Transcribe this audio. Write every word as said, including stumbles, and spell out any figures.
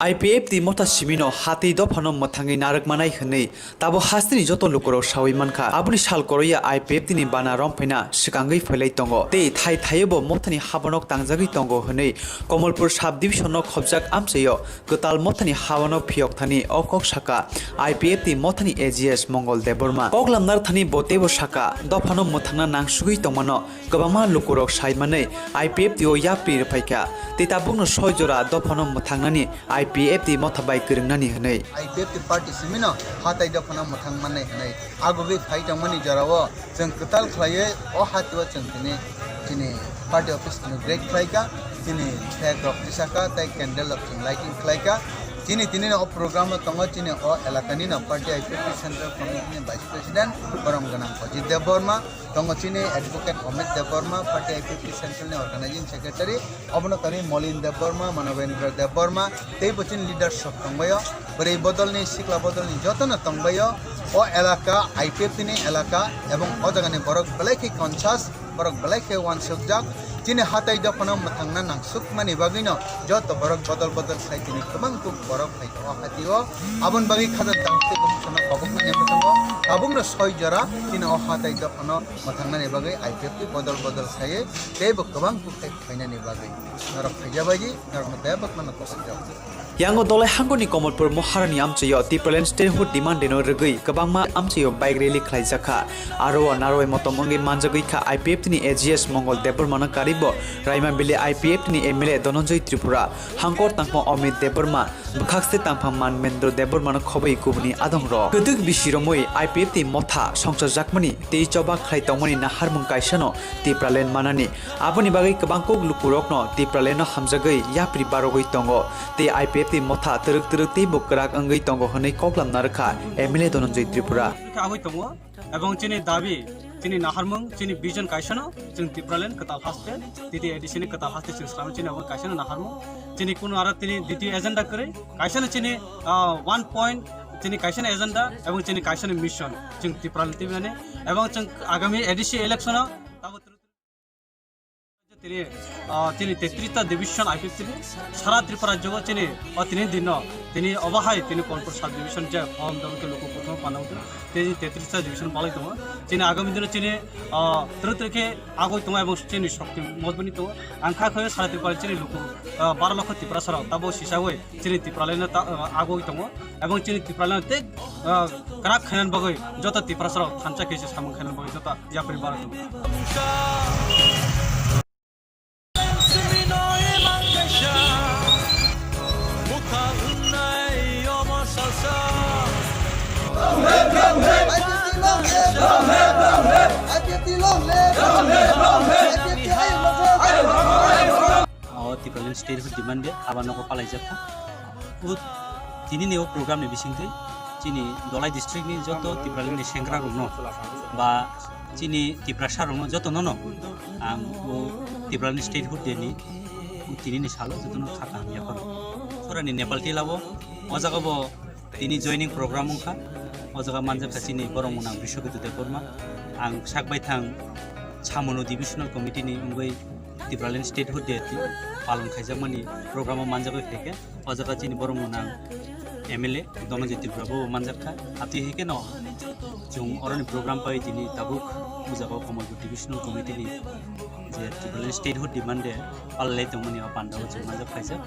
I P F T motha simino hatwi dophano mwthangwi narwk manai hwnwi tabo hasteni joto lukurok sawi mankha. Aboni sal koroya I P F T ni bana romphaina swkangwi phailai tongo tei thai thaio bo mothani habanok tangjagwi tongo hwnwi Komolpur sub division no khobjak amchaio kwtal mothani habanok phiyok thani o kok saka I P F T mothani A G S Mongol Debbarma. Koklam narthani bo teibo saka dophano mwthangna nangsugwi tongmano kwbangma lukurok sai manwi I P F T o yapri rwphaikha tei tabukno soi jora dophano mwthangnani I P F T motha bai kwrwngnani hwnwi. I P F T party simino hatai dophano mwthang mannai hwnwi agugwi phai tongmani jorao chwng kwtal khlaiwi o hatio chwng tini chini party office inaugurate khlaika, chini flag rok tisaka tei candle rok chwng lighting khlaika. Chini tini o program o tongo chini o elakani no party I P F T central committee ni vice president borom gwnang Ajit Debbarma, tongo chini advocate Amit Debbarma, party I P F T central ni organizing secretary, obono tani Molin Debbarma, Manavendra Debbarma, tei bo chini leaders rok tongbaio, bwrwi bodolni, sikla bodolni jotono tongbaio. O elaka I P F T ni elaka, ebong o jagani borok belai khe conscious, borok belai khe wansukjak. Chini hatai dophano mwthangna nangsukmani bagwino joto borok bodol bodol sai tini kwbang kuk borok phai o hatio. Aboni bagwi khaja dangte kobokna nemthango. Tabukno soi jora chini o hatai dophano mwthangnani bagwi I P F T bodol bodol khaiwi teibo kwbang kuk hai phainani bagwi norok phaijabaidi, norokno bebak mano kochajak. Yango Dolai hangoni Komolpur Moharani amchaio Tipraland statehood demand no rwgwi kwbangma amchaio bike rally khlaijakha. Aro o narwai motom wngwi manjagwi kha I P F T ni A G S Mongol Debbarmano karibo Raimabili I P F T ni M L A Dhananjay Tripura, hangkor tangma Amit Debbarma, bwkhakste tangphang Manbendra Debbarmano khobwi kubuni adongrok. Kwtwk bisi romwi I P F T motha songchajakmani tei choba khlai tongmani naharmung kaisano Tipraland manani. Aboni bagwi kwbang kok lukurokno Tipraland no hamjagwi yapri barogwi tongo tei I P F T motha twrwk twrwk teibo kwrak wngwi tongo hwnwi koklam narwkha M L A Dhananjay Tripura. Khe agwi tongo. Ebong chini dabi, chini naharmung, chini vision kaisano, chwng Tipraland kwtal haste, titi A D C ni kwtal haste chwng swnam chini abo kaisano naharmung. Chini kunu aro tini ditiyo agenda kwrwi, kaisano chini, ah, one point, chini kaisano agenda, ebong chini kaisano mission, chwng Tipraland tibinani, ebong chwng agami A D C election o, tamo Tini, ah, tini tetris ta division I P F T ni sara Tripura rajyo chini, o tini dino, tini obo hai tini Komolpur sub division je form dam ke luku kuthum panau tini tetris ta division balai tongo. Chini agami dino chini, ah, twrwk twrwk khe agoi tongo ebong chini shokti mojbuni tongo. Ang kha khoyo sara Tripura chini luku, ah, baro lokho Tiprasa rok tabo sisagoi chini Tipraland no ta, ah, agoi tongo. Ebong chini Tipraland no tei, ah, kwrak khainani bagwi joto Tiprasa rok thansa khe se samung khainani bagwi joto yapri bara tongo. O Tipraland statehood demand de haba nogo palaijakha. O tini ni o program ni bisingtwi chini Dolai district ni joto Tipraland ni sengra rokno ba chini Tiprasa rokno jotono no ang o Tipraland statehood de ni o tini ni salo jotono kha kaham yapharo. Sorani Nepal tila bo o jaga bo tini joining program wngkha. O jaga manjakha chini borok mwnang Briswaketu Debbarma. Ang sak baithang Chamano divisional committee ni wngwi Tipraland statehood de palon khaijakmani program o manjagwi phaikha. O jaga chini borok mwnang M L A Dhananjay Tripura bo manjak kha. Ati hai kheno chwng oroni program pai tini tabuk o jaga o Komolpur divisional committee ni je Tipraland statehood demand de palai tongmani o panda o chwng manjak khaijak.